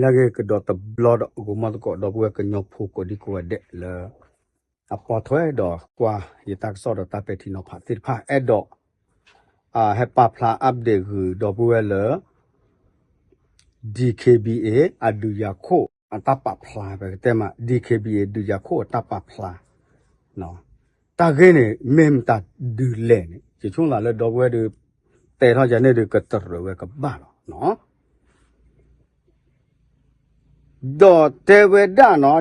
ယကဒီးတဘျီဒီး ဂီၤမီသကိး ဒီပုၢ်ဝဲၢ်ကညီဖိကိးဒံကိးဂၤဒဲးလၢ အပိာ်ထွဲဒီးကွၢ်ယတၢ်ကစီၣ်ဒီးတၢ်ပဲာ်ထံနီၤဖးသ့ၣ်တဖၣ် အဲၣ်ဒိး ဟဲပာ်ဖျါ update ဂုာ်ဒီပုၢ်ဝဲၢ်လၢ DKBA အဒုးယၤခိၣ်အတၢ်ပာ်ဖျါ ပကတဲမး DKBA ဒုးယၤခိၣ်အတၢ်ပာ်ဖျါ တၢ်ဂ့ၢ်န့ၣ် မ့ၢ်မတၤဒုးလဲၣ်န့ၣ် ယဆိကမိၣ်လၢဒီပုၢ်ဝဲၢ်ဒီး တဲထီၣ်ယၤန့ၣ်ဒီး ကတရၢးဝဲကဘၣ်လီၤ. ဒီးတဲဝဲဒၣ်နီၤ,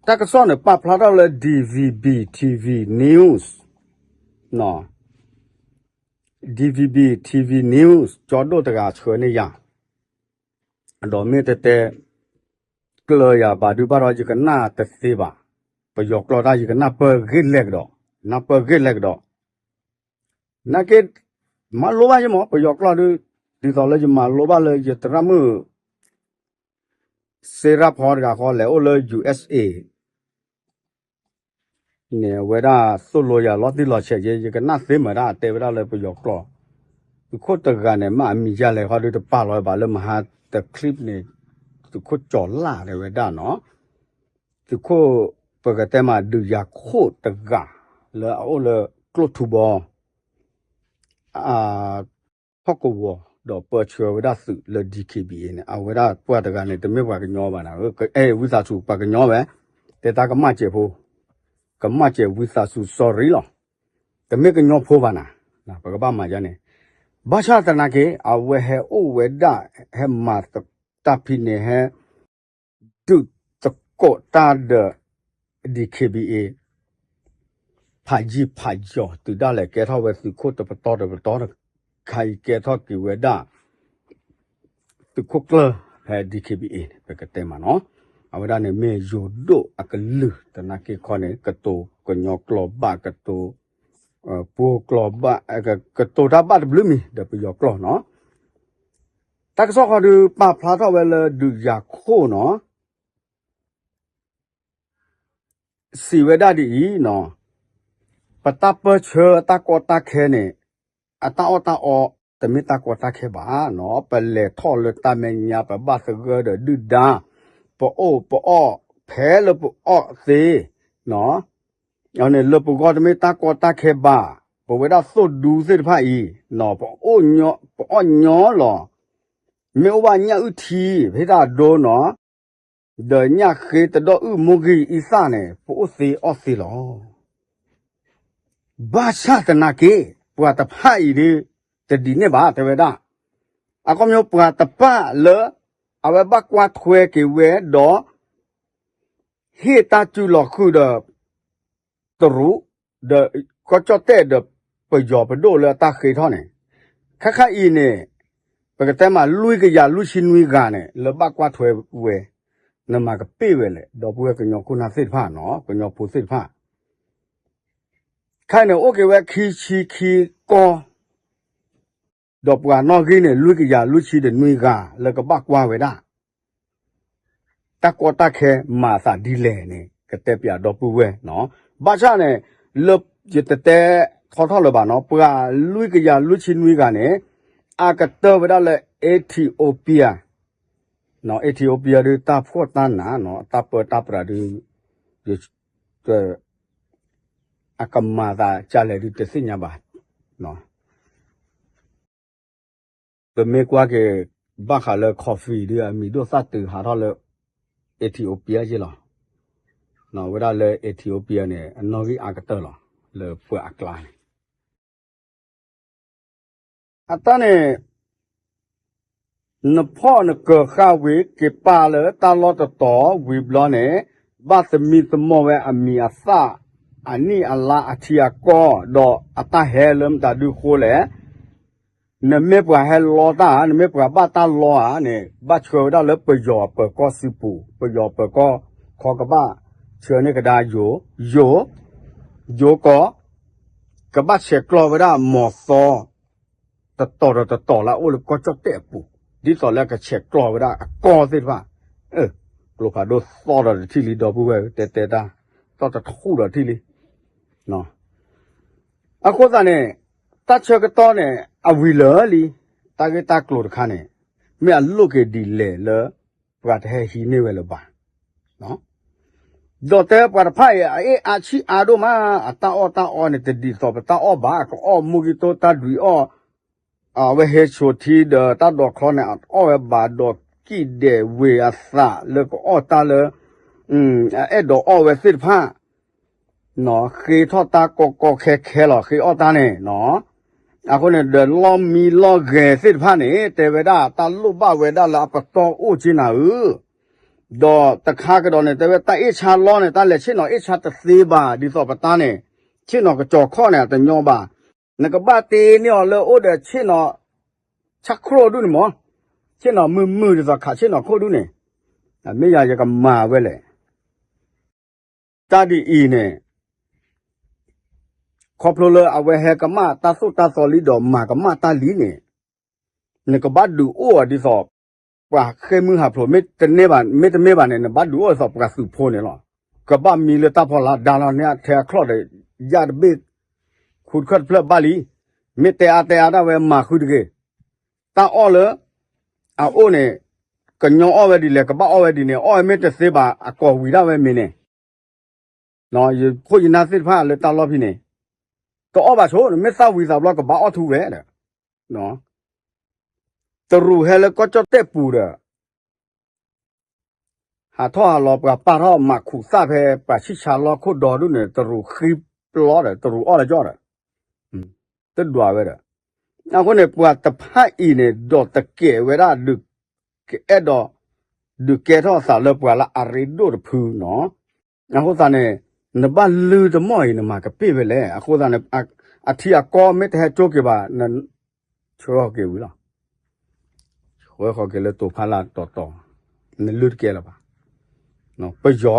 တၢ်ကစီၣ်န့ၣ် ပာ်ဖျါထီၣ်လၢ DVB TV News, DVB TV News ကၠီဒိၣ်တဂၤဆှၢန့ၢ်ယၤ, ဒီးမ့ၢ်တဲတဲ ကျၢၤယၤဘၣ်ဒုးဘၣ်ဒီး ယကနၣ်တသ့ဘၣ်, ပယီၤကျိာ်တၢ် ယကနၣ်ပၢၢ်ဂ့ၢ်လဲၣ်ကဒီး, နၢ်ပၢၢ်ဂ့ၢ်လဲၣ်ကဒီး နာ်က့ မၤလိဘၣ်ယမး ပယီၤကျိာ်ဒီး, ဒ်သိးလၢယမၤလိဘၣ်လၢယသရၣ်မုၣ် စ့ရၣ်ဖီတဂၤဃီ လဲၤအိၣ်လၢ ယူႇအက်စ်အေ န့ၣ် အဝဲဒၣ်သိၣ်လိယၤလီၤတံၢ်လီၤဆဲးက့ ယကနၣ်သ့မးဒၣ်တဲဝဲဒၣ်လၢပယီၤကျိာ်, သုးခိၣ်တဂၤန့ၣ် မ့ၢ်အမံၤယၤလဲၣ်ဃီဒီး တပာ်လီၤဘၣ်လၢမဟါတ clip န့ၣ်, သုးခိၣ်ကၠီၤလၢ်တဲဝဲဒၣ်နီၤ, သုးခိၣ် ပကတဲမး ဒုးယၤခိၣ်တဂၤ လၢအအိၣ်လၢကျိၣ်ထူဘီ ဟီၣ်ကဝီၤ ဒီးပၢဆှၢဝဲဒၣ်သုးလၢ DKBA န့ၣ် အဝဲဒၣ်ပှၤတဂၤန့ၣ် တမ့ၢ်ပှၤကညီဘၣ်နၤ, အဲ ဝံသးစူၤ ပှၤကညီဝဲ, တဲတၢ်ကမၣ်စဲးဖိ, ကမၣ်စဲး ဝံသးစူၤ sorry လီၤ, တမ့ၢ်ကညီဖိဘၣ်နၤ, ပကဘၣ်မၤယါန့ၣ်, ဘၣ်ဆၣ်သနာ်က့ အဝဲဟဲအိၣ်ဝဲဒၣ် ဟဲမၤတၢ်ဖဲန့ၣ် ဟဲ ဒုးသကိးတၢ်ဒီး DKBA ဖးယံာ်ဖးယီၤ တုၤဒၣ်လဲာ်ကဲထီၣ်ဝဲသုးခိၣ်တပတီၢ်တပတီၢ်တခါအံၤ ကဲထီၣ်က့ၤဝဲဒၣ် သုးခိၣ်ကျၢၢ်ဖဲ DKBA န့ၣ် ပကတဲမးနီၤ, အဝဲဒၣ်န့ၣ်မ့ၢ်ယိၤဒိၣ်အကလုာ် သနာ်က့ခီန့ၣ် ကတိၤကညီကျိာ်ဘၣ် ကတိၤ ပှိၤကျိာ်ဘၣ် ကတိၤတၢ်ဘၣ်တဘျုးမံၤ ဒီးပယီၤကျိာ်နီၤ, တၢ်ကစီၣ်ခီဒုးပာ်ဖျါထီၣ်ဝဲလၢဒုးယၤခိၣ်နီၤ စံးဝဲဒၣ်ဒ်အံၤနီၤ, ပတၢ်ပၢဆှၢတၢ်ကီတၢ်ခဲန့ၣ် အတၢ်အီၣ်တၢ်အီ တမ့ၢ်တၢ်ကီတၢ်ခဲဘၣ်နီၤ, ပလဲၤထီၣ်လၢတၢ်မဲာ်ညါ ပဘၣ်သဂၢၢ်ဒီးဒုၣ်ဒါ, ပအိၣ်ပအီၣ်ဖဲလၢပအီၣ်သ့နီၤ, န့ၣ်လၢပဂီၢ်တမ့ၢ်တၢ်ကီတၢ်ခဲဘၣ်, ပဝဲဒၣ်သိၣ်ဒူသ့ၣ်တဖၣ်အံၤနီၤ, ပအိၣ်ညီ ပအီၣ်ညီလီၤ, မ့ၢ်အိၣ်ဘၣ်ညၣ်အုၣ်ထံ ဖဲတၢ်ဒိနီၤ ဒီးညၣ်ဃ့တဒီအုၣ်မိၢ်ဂံၢ်အံသၣ်န့ၣ် ပအိၣ်သ့အီၣ်သ့လီၤ. ဘၣ်ဆၣ်သနာ်က့ ပှၤတဖၣ်အံၤဒ် တဒ်န့ၣ်ဘၣ် တဲဝဲဒၣ်, အခီပညီပှၤတဖၣ်လၢ အဝဲဘၣ်ကွၢ်ထွဲက့ၤဝဲဒီး ဟ့ၣ်တၢ်စုလီၤဃုာ်ဒီး တရူး ဒီးကီၢ်ကၠီၣ်တဲၣ်ဒီး ပယီၤပဒိၣ်လၢအတၢ်ဃ့ထီၣ်န့ၣ်, ခဲခါအံၤန့ၣ် ပကတဲမး လွံၢ်ကယၤလွံၢ်ဆံနွံဂၤန့ၣ် လၢဘၣ်ကွၢ်ထွဲဝဲ, နမၤကပ့ၢ်ဝဲလဲၣ် ဒီပုၢ်ဝဲၢ်ကညီခိၣ်နၢ်သ့ၣ်တဖၣ်နီၤ, ကညီဖိသ့ၣ်တဖၣ် ခဲအံၤန့ၣ် အိၣ်က့ၤဝဲခံဆံခံကီၢ် ဒီးပှၤနီၣ်ဂံၢ်န့ၣ် လွံၢ်ကယၤလွံၢ်ဆံဒီးနွံဂၤ လၢကဘၣ်ကွၢ်ဝဲဒၣ် တၢ်ကီတၢ်ခဲမၤအသးဒ်လဲၣ်န့ၣ် ကတဲပၠးဒီပုၢ်ဝဲၢ်နီၤ. ဘၣ်ဆၣ်န့ၣ် လၢယတတဲထီထီၣ်လၢၤဘၣ်နီၤ, ပှၤလွံၢ်ကယၤလွံၢ်ဆံနွံဂၤန့ၣ် အကတၢၢ်ဝဲဒၣ်လၢ Ethiopia, Ethiopia ဒုးတၢ်ဖှီၣ်တၢ်နးနီၤ, တၢ်ပၢတၢ်ပြးဒုး အကမၤသးကလဲၣ်ဒုးတသ့ၣ်ညါဘၣ်. ပမ့ၢ်ကွၢ်က့ၤ ဘၣ်ဃးလၢ coffee ဒုးအမံၤဒိၣ်သၣ်တုၤဟးထီၣ်လၢ Ethiopia ယ့ၢ်လီၤ. ဝဲဒၣ်လၢ Ethiopia န့ၣ် အနီၣ်ဂံၢ်အါကတၢၢ်လီၤ လၢပှၤအကျါန့ၣ် အတၢ်န့ၣ် နဖီၣ်နကၢၤဃာ်ဝံၤ က့ၤပာ်လၢတၢ်လီၢ်တတီၤဝံၤဘျီန့ၣ် ဘၣ်သမံသမိးဝဲအမံၤအသၣ် အနံၣ်အလါအထံအကီၢ် ဒီးအတၢ်ဟဲလၢမတၤဒုဃိလဲၣ်. နမ့ၢ်ပှၤဟဲလီတၢ်ဧါ, နမ့ၢ်ပှၤဘၣ်တၢ်လီဧါန့ၣ် ဘၣ်ဆှၢဝဲဒၣ်လၢပယီၤပၢၤကီၢ်စုပူၤ, ပယီၤပၢၤကီၢ်ခီကဘၣ်ဆှၢန့ၢ်ကဒါယိၤ, ယိၤ, ယိၤကီး ကဘၣ်ဆဲးကျိးဝဲဒၣ်မီၤသီ တတီၤဒီးတတီၤလၢအအိၣ်လၢကီၢ်ကၠီၣ်တဲၣ်အပူၤ, ဒ်သိးလၢအကဆဲးကျိးဝဲဒၣ်အကီၢ်သ့ၣ်တဖၣ်. ကျိဖးဒိၣ်သီၣ်ဒီးတထံၣ်လံ ဒီပုၢ်ဝဲၢ် တဲတဲတၢ် သီၣ်တထူၣ်ဒီးတထံၣ်လံ. အဃိသတးန့ၣ် တၢ်ဆၢကတီၢ်န့ၣ် အဝံၤလၢာ်လံ, တၢ်ဂ့ၢ်တၢ်ကျိၤတခါန့ၣ် မ့ၢ်အလိၣ်က့ၤဒ်လဲၣ်လၢ ပှၤတဟဲဟံးန့ၢ်ဝဲလၢၤဘၣ်. ဒီးတဲပှၤတဖၣ်အံၤ အအ့ၣ်အါဆံၣ်အါဒိၣ်မး, အတၢ်အီၣ်တၢ်အီန့ၣ် တဒ်သိးပတၢ်အီၣ်ဘၣ်, ကအီၣ်မူကံတိတၢ်ဒွံးအီၣ်, အဝဲဟ့ဆိးထံဒီးတၢ်ဒိးချီန့ၣ် အီၣ်ဝဲဘၣ်ဒီးကံၣ်ဒဲးဝ့ၤအသးလၢကအီၣ်တၢ်လၢ အအဲၣ်ဒိးအီၣ်ဝဲသ့ၣ်တဖၣ် နီၢ် ဃ့ထီၣ်တၢ်ကီကီခဲခဲလီၤ ဃ့အီၣ်တၢ်န့ၣ်နီၢ်. အဃိန့ၣ်ဒီးလီၢ်မံလီၢ်ဂဲၤသ့ၣ်တဖၣ်န့ၣ် တဲဝဲဒၣ်တၢ်လိၣ်ဘၣ်ဝဲဒၣ်လၢအပတီၢ်အိၣ်က့နၤဧၢ, ဒီးတခါကဒီးန့ၣ် တဲဝဲတၢ်အ့ၣ်ဆါလီၢ်န့ၣ် တၢ်လဲၤဆ့ၣ်နီၤအ့ၣ်ဆါတသ့ဘၣ် ဒ်သိးပတၢ်န့ၣ် ဆ့ၣ်နီၤကစီၤခီၣ်န့ၣ် အတညီဘၣ်. နကဘၣ်တ့န့ၢ်အီၤလၢအိၣ်ဒီးဆ့ၣ်နီၤ ဆၣ်ခရိၣ်ဒူၣ်န့ၣ်မး, ဆ့ၣ်နီၤမုာ်မုာ်ဒ်သိးခးဆ့ၣ်နီၤခိၣ်ဒူၣ်န့ၣ်, မ့ၢ်ယၤယကမၤဝဲလဲၣ်. တၢ်ဒ်အံၤန့ၣ် ခီဖျိလၢအဝဲဟဲကမၣ်တၢ်သိၣ်တၢ်သီလံဒီးမၤကမၣ်တၢ်လံန့ၣ်, နကဘၣ်ဒုးအိၣ်အီၤဒ်သိး ပှၤဃ့ၢ်မုၢ်ဟးဖျိး မ့တမ့ၢ်ဘၣ်, မ့တမ့ၢ်ဘၣ်န့ၣ် နဘၣ်ဒုးအိၣ်ဒ်သိးပှၤသုးဖိန့ၣ်လီၤ. ကဘၣ်မံလၢတၢ်ဖီလာ် ဒါလီၤန့ၣ် အထဲအချီၣ်ဒီး ယၣ်တဘ့ၣ် ခူတခၢၣ်တဖျၢၣ်ဘၣ်လံ. မ့ၢ်တဲအါတဲအါဒၣ်ဝဲမၤဃုတဂ့ၤ. တၢ်အီၣ်လၢ အအိၣ်န့ၣ် ကညီအီၣ်ဝဲဒ်လဲၣ် ကဘၣ်အီၣ်ဝဲဒ်န့ၣ် အီၣ်ဝဲမ့ၢ်တသ့ဘၣ် အကိးဝံၤဒၣ်ဝဲမ့ၢ်န့ၣ် ယခိၣ်ယနၢ်သ့ၣ်တဖၣ်လၢတၢ်လီၢ်ဖဲန့ၣ် တအီၣ်ဘၣ်ဆိ နမ့ၢ်သၣ်ဝံၤသးဘျီကဘၣ်အီၣ်ထူဝဲဒီး တရူးဟဲလၢကီၢ်ကၠီၣ်တဲၣ်ပူၤဒီး ဟးထီၣ်ဟးလီၤပှၤပာ်ထီၣ်မၤခူးသၣ်ဖဲပှၤဆံၣ်ဆါလီၢ်ခိၣ်ဒီဒူၣ်န့ၣ် တရူးဃံပျီဒီး တရူးအီၣ်လၢကၠီၣ်ဒီး တဒွးဝဲဒီး အဃိန့ၣ် ပှၤတဖၣ်အံၤန့ၣ် ဒီးတကဲဝဲဒၣ် ကအဲၣ်ဒိး ဒုးကဲထီၣ်အသးလၢပှၤလၢအရ့ဒိၣ်တဖုနီၤ. အဃိသတးန့ၣ် နဘၣ်လုၢ်တမီၢ်အံၤ နမၤကပ့ၢ်ဝဲလဲၣ်. အဃိသတးန့ၣ် အထံအကီၢ်မ့ၢ်တဟဲကၠိက့ၤဘၣ် နဆှၢဃီၤက့ၤဝံၤလီၤ. ဆှၢဃီၤက့ၤလၢတိၤဖးလၢ်တီၤတီၤ နလုၢ်တကဲလၢၤဘၣ်. ပယီၤ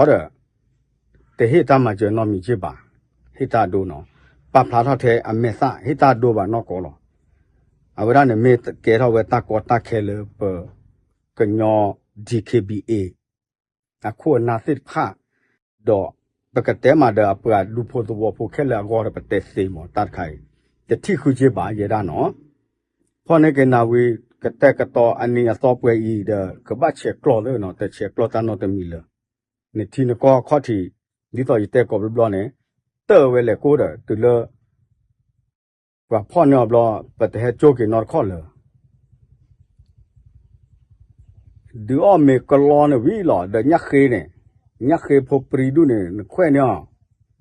ဒီး တဟ့ၣ်တၢ်မၤစၢၤနီတမံၤက့ဘၣ်, ဟ့ၣ်တၢ်ဒိနီၤ, ပာ်ဖျါထီၣ်ထဲအမဲာ်သၣ် ဟ့ၣ်တၢ်ဒိဘၣ်နီၢ်ကီၢ်လီၤ. အဝဲဒၣ်န့ၣ်မ့ၢ်ကဲထီၣ်ဝဲတၢ်ကီတၢ်ခဲလၢပကညီ DKBA အခိၣ်အနၢ်သ့ၣ်တဖၣ်, ဒီးပကတဲမးဒီးအပှၤဒူဖိသဝီဖိခဲလၢာ်အဂီၢ်ဒီးပတဲသ့မး တၢ်တခါအံၤ တထံၣ်ဃုက့ဘၣ်ယဲဒၣ်နီၤ. ဖီၣ်န့ၢ်က့ၤနၤဝံၤ ကတဲာ်ကတီၤအနံၤအသီပှဲၤအံၤဒီး ကဘၣ်ဆဲးကျိးလၢနီၤ တဆဲးကျိးတၢ်နီတမံၤလၢၤ. နထံနကီၢ်ခီၣ်ထံး ဒ်သိးယတဲကိးဘျီဘျီန့ၣ် တၢၢ်ဝဲလဲၤကိးဒီး တုၤလၢ ပှၤဖီၣ်န့ၢ်အီၤဘျီ ပတဟဲကၠိက့ၤနီတခီၣ်လၢၤ ဒုးအီၣ်မ့ၤကလီန့ၣ်ဝံၤလီၤ ဒီးညၣ်ဃ့န့ၣ်, ညၣ်ဃ့ဖိပြံဒူၣ်န့ၣ် နခွဲးန့ၢ်အီၤ,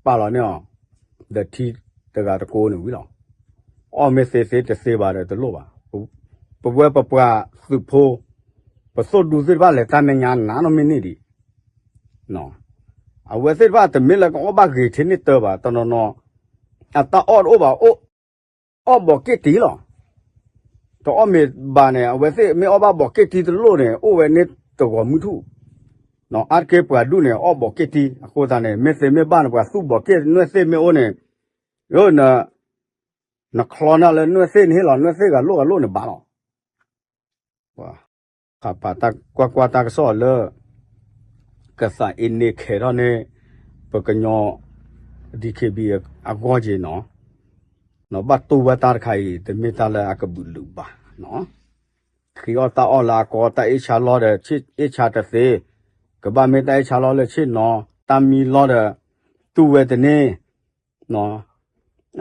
ပာ်လီၤန့ၢ်အီၤ, ဒီးထံတဂၤတကိးန့ၣ်ဝံၤလီၤ. အီၣ်မ့ၢ်သ့သ့တသ့ဘၣ်ဒီးတလိၣ်ဘၣ်. ပဝဲပပှၤသုးဖိ ပသိၣ်ဒူသ့ၣ်တဖၣ်လဲၤတၢ်မဲာ်ညါနးနီၢ်မ့ၢ်န့ၢ်ဒံး အဝဲသ့ၣ်တဖၣ်တမ့ၢ်လၢကအီၣ်ဘၣ်ဂ့ၤထဲန့ၣ်တၢ်ဘၣ် တနီၤနီၤ အတၢ်အီၣ်တအိၣ်ဘၣ် အီၣ်ဘီးက့ၣ်တံလီၤ. တအီၣ်မ့ၤဘၣ်န့ၣ် အဝဲသ့ၣ်မ့ၢ်အီၣ်ဘၣ်ဘီးက့ၣ်တံတလိၣ်န့ၣ် အိၣ်ဝဲန့ၣ်တဂီၤမုၢ်ထူၣ်. အါတက့ၢ်ပှၤဒူၣ်န့ၣ် အီၣ်ဘီးက့ၣ်တံ အဃိသတးန့ၣ် မ့ၢ်သ့မ့ၢ်ဘၣ်န့ၣ် ပှၤသူၣ်ဘီးက့ၣ်နွဲၣ်သ့ၣ်မ့ၢ်အိၣ်န့ၣ် နချီန့ၢ်လၢနွဲၣ်သ့ၣ်န့ၣ်ဟ့ၣ်လီၤ နွဲၣ်သ့ၣ်ဂၤလိၣ်ဂၤလိၣ်န့ၣ်ဘၣ်လီၤ. ပာ်ဖးကွၢ်ကွၢ်တၢ်ကစီၣ်လၢ ကသးအ့န့ခဲထီၣ်န့ၣ် ပကညီ DKBA အဂီၢ်က့နီၤ, ဘၣ်တူၢ်ဝဲတၢ်တခါအံၤ တမ့ၢ်တၢ်လၢအကဘုးလုာ်ဘၣ်. ဃ့အီၣ်တၢ်အီၣ်လၢအကီ တၢ်အ့ၣ်ဆါလီၢ်ဒီး အ့ၣ်ဆါတသ့, ကဘၣ်မ့ၢ်တၢ်အ့ၣ်ဆါလီၢ်လၢဆ့ၣ်နီၤ တၢ်မံလီၢ်ဒီး တူၢ်ဝဲတန့ၢ်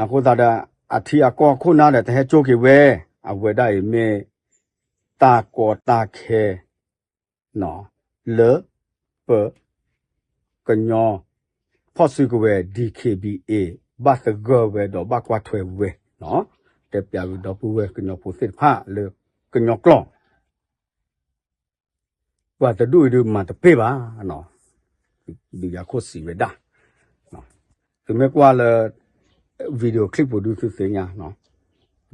အဃိသတးဒီး အထံအကီၢ်ခိၣ်နၢ်ဒီးတဟဲကၠိက့ၤဝဲ, အဝဲဒၣ်အံၤမ့ၢ် တၢ်ကီတၢ်ခဲ လၢ ပ ကညီ ဖီၣ်စုကဝဲၤ DKBA ဘၣ်သဂၢၢ်ဝဲဒီးဘၣ်ကွၢ်ထွဲဝဲ, တဲပၠးကဒီပုၢ်ဝဲၢ်ကညီဖိသ့ၣ်တဖၣ်လၢကညီကျိာ် ပှၤတဒူၣ်အံၤဒုးမၤတပ့ၢ်ဘၣ်, ဒုးယၤခိၣ်စံးဝဲဒၣ်, သုမ့ၢ်ကွၢ်လၢ video clip ပူၤဒုးသုသ့ၣ်ညါ,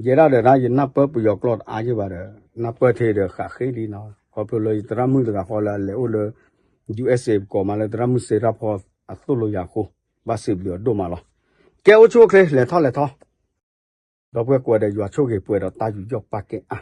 ယဲဒၣ်ဒီးဒၣ်ယနၢ်ပၢၢ်ပယီၤကျိာ်တအါယဲၢ်ဘၣ်ဒီး နၢ်ပၢၢ်ထဲဒီးဃးဃ့လံနီၤ, ခီဖျိလၢယသရၣ်မုၣ်တဂၤဃီလၢအလဲၤအိၣ်လၢ ယူၢ်အ့ၣ်စ့ၣ် ပကိးမးလၢသရၣ်မုၣ်စ့ရၣ်ဖီအသိၣ်လိယၤဃိ, ဘၣ်စံးဘျုးအဒိၣ်မးလီၤ. ကဲအိၣ်ဆူၣ်အိၣ်ချ့ လဲၤထီၣ်လဲၤထီၣ်, ဒီပုၢ်ဝဲၢ်ကိးဂၤဒဲးယွၤဆိၣ်ဂ့ၤပှဲၤဒီးတၢ်ယူးယီၣ်ပာ်ကဲအါ